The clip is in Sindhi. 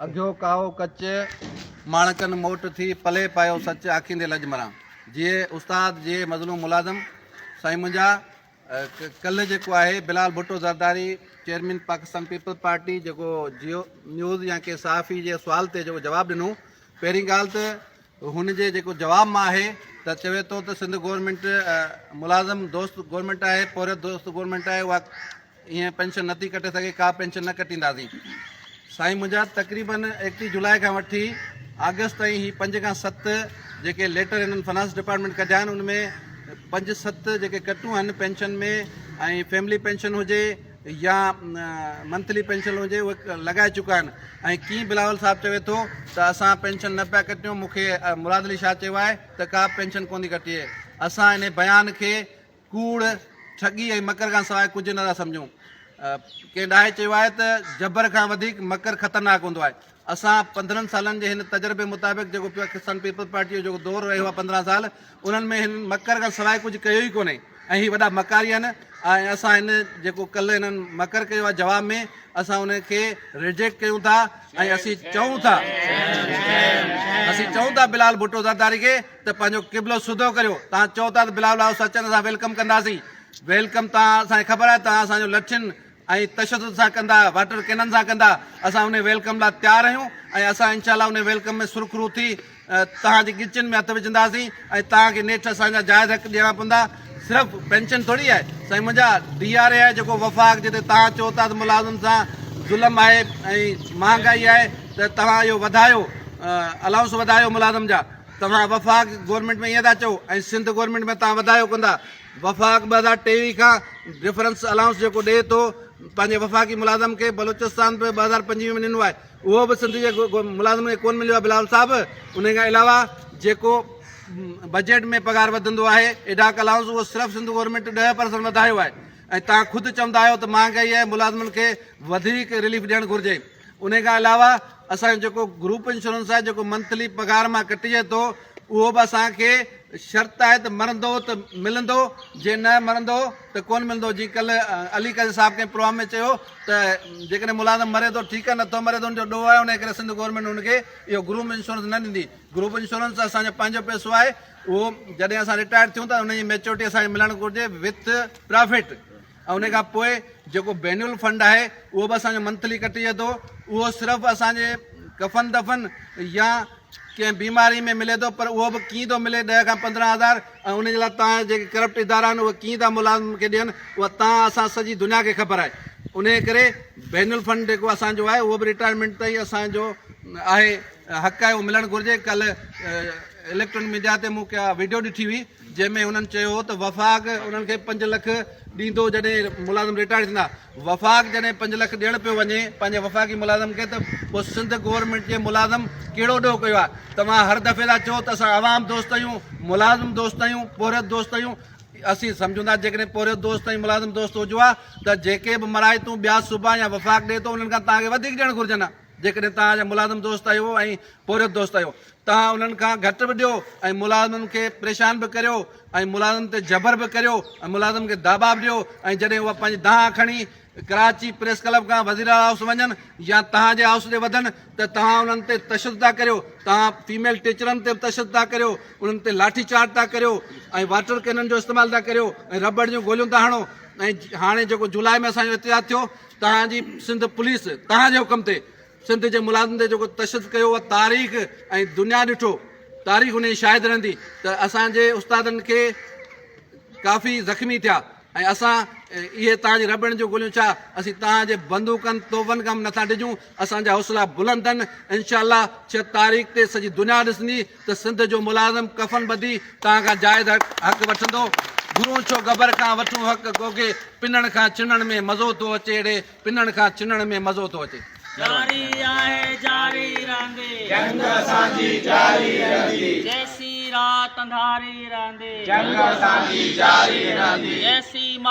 اگهيو ڪائو ڪچ، ماڻڪن موٽ ٿي، پلئه پايو سچ، آکيندي لڄ مران. جيئي استاد، جيئي مظلوم ملازم. سائين منهنجا، ڪلهه جيڪو آهي Bilawal Bhutto Zardari chairman Pakistan Peoples Party جيڪو جيو نيوز يا ڪنهن صحافي جي سوال تي جيڪو جواب ڏنو، پهرين ڳالهه ته هن جي جيڪو جواب مان آهي ته چوي ٿو ته سنڌ گورنمينٽ ملازم دوست گورنمينٽ آهي، پورهيت دوست گورنمينٽ آهي، اها ائين پينشن نٿي ڪٽي سگهي، ڪا پينشن نه ڪٽينداسين. سائين منهنجا تقريبن 31 جولاء کان وٺي آگسٽ تائين هي پنج کان ست جيڪي ليٽر هنن فنانس ڊپارٽمينٽ ڪڍيا آهن ان ۾ پنج ست جيڪي ڪٽون آهن پينشن ۾ ۽ فيملي پينشن هجي يا منٿلي پينشن هجي اهي لڳائي چڪا آهن ۽ ڪيئن بلاول صاحب چوي ٿو ته اسان پينشن نه پيا ڪٽيون مون کي مراد علي شاهه چيو آهي ته ڪا پينشن ڪونه ٿي ڪٽجي اسان ان بيان کي ڪوڙ، ٺڳي ۽ مڪر کان سواء ڪجهه نه ٿا سمجهون. ڪنهن ڏاهي چيو آهي ته جبر کان وڌيڪ مڪر خطرناڪ هوندو آهي. اسان 15 سالن جي هن تجربي مطابق جيڪو پاڪستان پيپلز پارٽي جو جيڪو دور رهيو آهي 15 سال انهن ۾ هنن مڪر کان سواء ڪجهه ڪيو ئي ڪونهي ۽ هي وڏا مڪاري آهن ۽ اسان هن جيڪو ڪلهه هنن مڪر ڪيو آهي جواب ۾ اسان ان کي ريجيڪٽ ڪيون ٿا ۽ اسين چئون ٿا اسين چئون ٿا بلال ڀٽو زرداري کي ته پنهنجو قبلو سڌو ڪريو توهان چئو ٿا ته بلاول هائوس اچن اسان welcome ڪنداسين welcome توهان اسان کي خبر آهي توهان اسان جو لٺين ۽ تشدد سان ڪندا واٽر ڪينن سان ڪندا اسان ان welcome لاء تيار آهيون ۽ اسان انشاء الله ان welcome ۾ سرخرو ٿي توهان جي ڳچين ۾ هٿ وجهنداسين ۽ توهان کي نيٺ اسان جا جائز حق ڏيڻا پوندا صرف پينشن ٿوري آهي سائين منهنجا ڊي آر اي آهي جيڪو وفاق جتي توهان چئو ٿا ته ملازم سان ظلم آهي ۽ مهانگائي آهي ته توهان اهو وڌايو الائونس وڌايو ملازم جا توهان وفاق گورنمينٽ ۾ ائين ٿا چئو ۽ سنڌ گورنمينٽ ۾ توهان وڌايو ڪندا وفاق 2023 کان ڊفرنس الائونس جيڪو ڏئي ٿو پنهنجي وفاقي ملازم کي بلوچستان به 2025 ۾ ڏنو آهي اهو به سنڌ جي ملازمن کي ڪونه مليو آهي بلاول صاحب ان کان علاوه جيڪو بجيٽ ۾ پگهار وڌندو آهي ايڊاڪ الائونس اهو صرف سنڌ گورنمينٽ 10 پرسنٽ وڌايو آهي ۽ توهان خود چوندا آهيو ته مهانگائي آهي ملازمن کي وڌيڪ رليف ڏيڻ گهرجي ان کان علاوه اسان جو جيڪو گروپ انشورنس آهي جيڪو منٿلي پگهار مان ڪٽجي ٿو اهو به اسان کي شرط آهي ته مرندو ته ملندو جي نه مرندو ته ڪونه ملندو جيئن ڪلهه علي قاضي صاحب ڪنهن پروگرام ۾ چيو ته جيڪڏهن ملازم مري ٿو ٺيڪ آهي نٿو مري ته ان جو ڏوهه آهي ان ڪري سنڌ گورنمينٽ ان کي اهو گروپ انشورنس نه ڏيندي گروپ انشورنس اسان جو پنهنجو پئسو آهي اهو جڏهن اسان رٽائرڊ ٿيون ته ان جي ميچورٽي اسان کي ملڻ گهرجي وٿ پرافٽ ۽ ان کان پوء جيڪو بينول فنڊ آهي اهو به اسان جو منٿلي ڪٽجي ٿو اهو صرف اسان جي ڪفن دفن يا ڪنهن بيماري ۾ ملي ٿو پر اهو به ڪيئن ٿو ملي 10 کان 15 هزار ۽ ان جي لاء تان جيڪي ڪرپٽ ادارا آهن اهي ڪيئن ٿا ملازم کي ڏين اها تان اسان سڄي دنيا کي خبر آهي ان ڪري بينول فنڊ جيڪو اسان جو آهي اهو به رٽائرمينٽ تائين اسان جو آهي حق آهي اهو ملڻ گهرجي ڪلهه اليڪٽرانڪ ميڊيا تي مون ڪا ويڊيو ڏٺي هئي جنهن ۾ هنن چيو هو ته وفاق انهن کي 5 لک ڏيندو جڏهن ملازم رٽائر ٿيندا. وفاق جڏهن 5 لک ڏيڻ پيو وڃي پنهنجي وفاقي ملازم کي ته پوء سنڌ گورنمينٽ جي ملازم ڪهڙو ڏوهه ڪيو آهي؟ توهان هر دفعي ٿا چئو ته اسان عوام دوست آهيون، ملازم دوست آهيون، پورهيت دوست آهيون. اسين سمجهون ٿا جيڪڏهن پورهيت دوست ۽ ملازم دوست هجو ها ته جيڪي به مراعتون ٻيا صوبا يا وفاق ڏئي ٿو انهن کان توهان کي وڌيڪ ڏيڻ گهرجن ها. جيڪڏهن توهان جا ملازم دوست آهيو ۽ پورهيت دوست آهيو توهان انهن کان گهٽ به ڏيو ۽ ملازمن کي پريشان به ڪريو ۽ ملازم تي جبر به ڪريو ۽ ملازم کي داٻا به ڏيو ۽ جڏهن اها پنهنجي دانهن کڻي ڪراچي پريس ڪلب کان وزير اعليٰ هائوس وڃن يا توهان جي هائوس ڏي وڌن ته توهان انهن تي تشدد ٿا ڪريو توهان فيميل ٽيچرن تي به تشدد ٿا ڪريو انهن تي لاٺي چارج ٿا ڪريو ۽ واٽر ڪينن جو استعمال ٿا ڪريو ۽ رٻڙ جون گوليون ٿا هڻو ۽ هاڻي جيڪو جولاء ۾ اسان جو احتجاج ٿيو توهان جي سنڌ پوليس توهان جي حڪم تي سنڌ جي ملازمن تي جيڪو تشدد ڪيو اها تاريخ ۽ دنيا ڏٺو تاريخ ان جي شاهد رهندي ته اسان جي استادن کي ڪافي زخمي ٿيا ۽ اسان اهي توهان جي رٻڙن جون گوليون ڇا اسين توهان جي بندوقن توبن کان به نٿا ڊڄون اسان جا حوصلا بلند آهن انشاء الله 6 تاريخ تي سڄي دنيا ڏسندي ته سنڌ جو ملازم ڪفن ٻڌي توهان کان جائز حق وٺندو. گهرون ڇو گبر کان وٺون حق گوگي پنڻ کان ڇنڻ ۾ مزو ٿو اچي اڙي پنڻ کان ڇنڻ ۾ مزو ٿو اچي. جاري آهي جاري رهندي. جنگ اسان جي جاري رهندي. جيسين رات انڌاري رهندي. جنگ اسان جي جاري رهندي. جيسين.